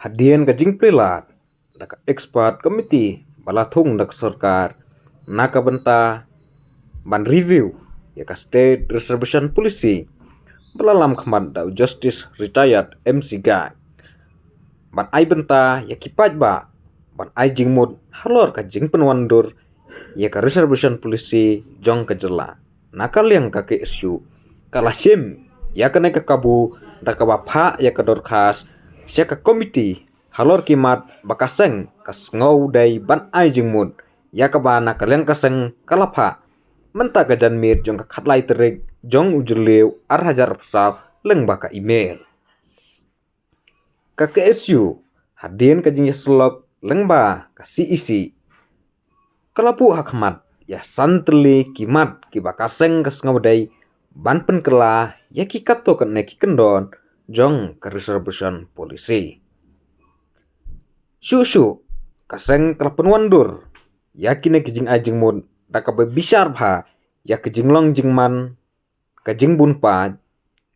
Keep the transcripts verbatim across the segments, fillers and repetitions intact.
Hadien ka jingplie lad da ka expert committee ba la thung da ka sorkar na ka bynta ban review ïa ka State Reservation Policy ba la lam khmat da u Justice Retired M C Gai, ban ai bynta ïa ki paidbah ban ai jingmut halor ka jingpynwandur ïa ka Reservation Policy jong ka jylla. Na ka liang ka K S U ka la shim ïa kane ka kabu da kaba phah ïa ka dorkhas sha ka committee halor ki mat ba ka seng ka sngewdei ban ai jingmut, ïa kaba na ka liang ka seng ka la phah mynta ka janmiet jong ka khatlai tarik jong u Jylliew ar hajar arphew saw lyngba ka email. Ka K S U hadien ka jingïasyllok lyngba ka C E C ka la buh ha khmat ïa san tylli ki mat kiba ka seng ka sngewdei ban pynkylla ïa ki katto katne ki kyndon jong ka Reservation Policy. Shuh shuh ka seng ka la pynwandur ïa kine ki jingai jingmut da kaba bishar bha ïa ka jinglong jingman, ka jingbun paid,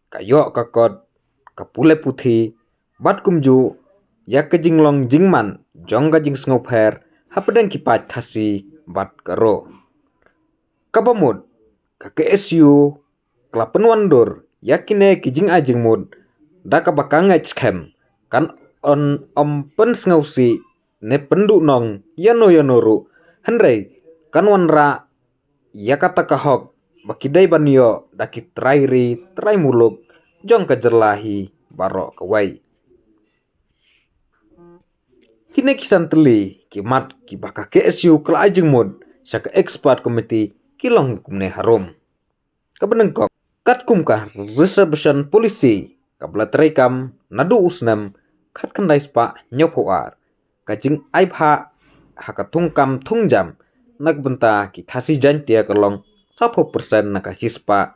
ka ïoh ka kot, ka pule puthi, bad kumjuh ïa ka jinglong jingman jong ka jingsngewpher hapdeng ki paid Khasi bad Garo. Kaba mut, ka K S U ka la pynwandur ïa kine ki jingai jingmut da kaba ka ngeit skhem kan ym pynsngewsih ne pynduhnong ïano ïano ruh, hynrei kan wanrah ïa kata ka hok ba ki dei ban ïoh da ki trai ri trai muluk jong ka jylla hi baroh kawei. Kine ki san tylli ki mat kiba ka K S U ka la ai jingmut sha ka expert committee ki long kumne harum. Kaba nyngkong, katkum ka Reservation Policy kaba la treikam naduh u snem khatkhyndai spah hynñiewphew ar, ka jingai bhah ha ka thungkam thungjam na ka bynta ki Khasi Jaiñtia ka long sawphew percent na ka shispah,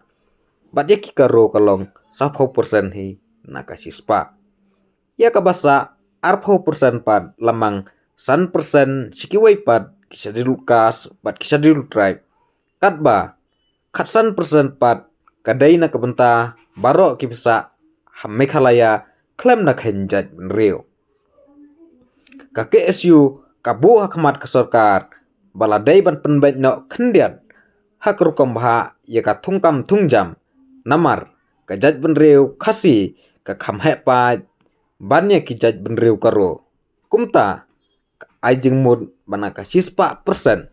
bad ïa ki Garo ka long sawphew percent hi na ka shispah. Ïa kaba sah arphew percent pat la mang san percent sha kiwei pat ki Scheduled Caste bad ki Scheduled Tribe, katba khatsan percent pat ka dei na ka bynta baroh kiba sah ha Meghalaya khlem da kheiñ jaitbynriew. Ka K S U ka buh ha khmat ka sorkar ba la dei ban pynbeit noh khyndiat ha ka rukom bhah ïa ka thungkam thungjam, namar ka jaitbynriew Khasi ka kham heh paid ban ïa ki jaitbynriew Garo. Kumta ka ai jingmut ba na ka shispah percent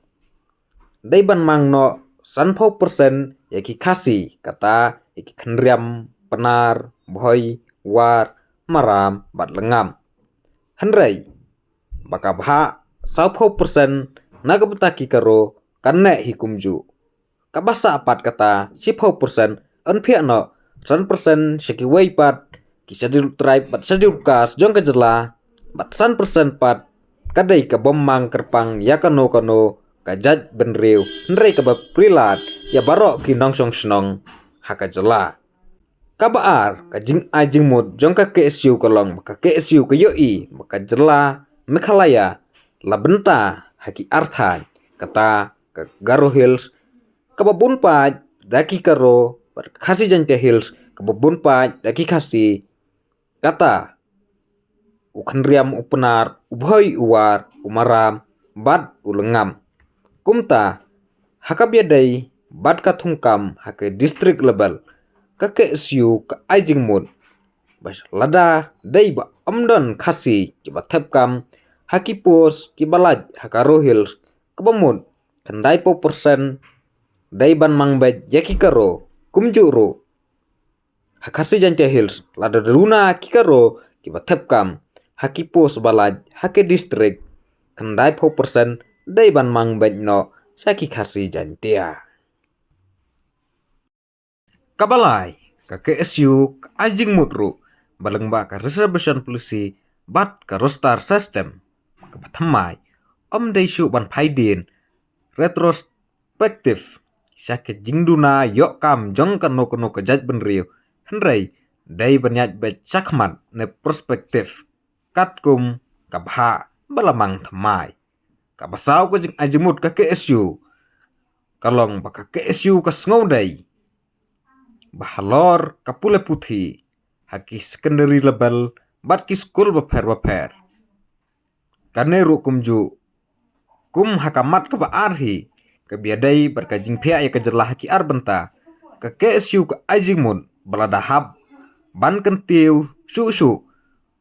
dei ban mang noh sanphew percent ïa ki Khasi, kata ïa ki Khynriam, Pnar, Bhoi, War, Maram bad Lyngngam. Hynrei ba ka bhah sawphew percent na ka bynta ki Garo kan neh hi kumjuh. Kaba sah pat kata shiphew percent yn phiah noh san percent sha kiwei pat ki Scheduled Tribe bad Scheduled Caste jong ka jylla, bad san percent pat ka dei ka bym mang kyrpang ïa kano kano ka jaitbynriew, hynrei kaba plie lad ïa baroh ki nongshong shnong ha ka jylla. Kaba ar, ka jingai jingmut jong ka K S U ka long ba ka K S U ka ïohi ba ka jylla Meghalaya la bynta ha ki ar thaiñ, kata ka Garo Hills kaba bun paid da ki Garo, bad ka Khasi Jaiñtia Hills kaba bun paid da ki Khasi, kata u Khynriam, u Pnar, u Bhoi, u War, u Maram bad u Lyngngam. Kumta ha kaba ïadei bad ka thungkam ha ka district level, ka K S U ka ai jingmut ba lada dei ba ym don Khasi kiba thep kam ha ki post kiba lait ha ka Garo Hills, kaba mut khyndaiphew percent dei ban mang beit ïa ki Garo. Kumjuh ruh ha Khasi Jaiñtia Hills, lada duna ki Garo kiba thep kam ha ki post ba lait ha ki district, khyndaiphew percent dei ban mang beit noh sha ki Khasi Jaiñtia. Kaba lai, ka K S U ka ai jingmut ruh ba lyngba ka Reservation Policy bad ka Roster System, kaba thymmai ym dei shuh ban phaidien retros- pective sha ka jingduna ïoh kam jong kano kano ka jaitbynriew, hynrei dei ban ïaid beit shakhmat ne prospective, katkum ka bhah ba la mang thymmai. Kaba saw, ka jingai jingmut ka K S U ka long ba ka K S U ka sngewdei ba halor ka pule puthi ha ki secondary level bad ki skul bapher bapher. Kane ruh kumjuh kum ha ka mat kaba ar hi, kaba ïadei bad ka jingphiah ïa ka jylla ha ki ar bynta, ka K S U ka ai jingmut ba lada hap ban kyntiew shuh shuh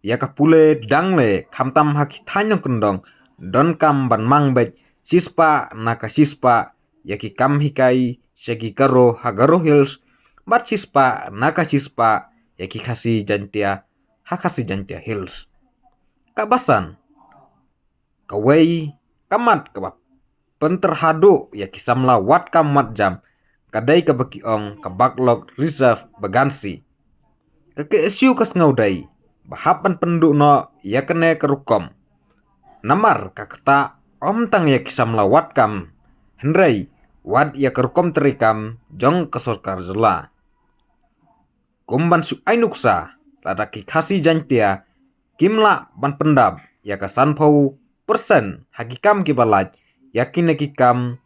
ïa ka pule dang le, khamtam ha ki thaiñ nongkyndong, donkam ban mang beit shispah na ka shispah ïa ki kam hikai sha ki Garo ha Garo Hills, bad shispah na ka shispah ïa ki Khasi Jaintia ha Khasi Jaintia Hills. Kaba san, kawei ka mat kaba pynterhaduh ïa ki samla wad kam wad jam, ka dei kaba ki ong ka backlog reserve vacancy. Ka K S U ka sngew dei ba hap ban pynduh noh ïa kane ka rukom. Namar ka ktah ym tang ïa ki samla wad kam, hynrei wat ïa ka rukom treikam jong ka sorkar jylla. Kum ban shu ai nuksa, lada ki Khasi Jaintia kim lah ban pyndap ïa ka sanphew percent ha ki kam kiba lait, ïa kine ki kam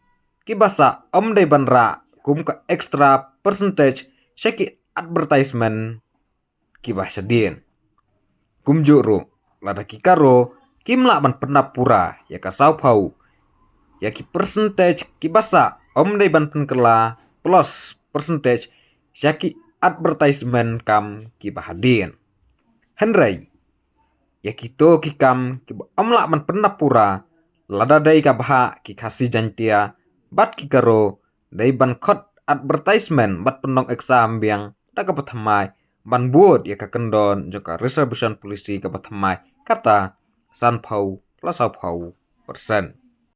kiba sah ym dei ban rah kum ka extra percentage sha ki advertisement kiba shadien. Kumjuh ruh, lada ki Garo kim lah ban pyndap pura ïa ka sawphew ïa ki percentage kiba sah ym dei ban pynkylla plus percentage sha ki advertisement kam kiba hadien. Hynrei ïa kito ki kam kiba ym lah ban pyndap pura, lada dei ka bhah ki Khasi Jaintia bad ki Garo, dei ban khot advertisement bad pynlong exam biang da kaba thymmai ban bud ïa ka kyndon jong ka reservation policy kaba thymmai, kata sanphew la sawphew percent.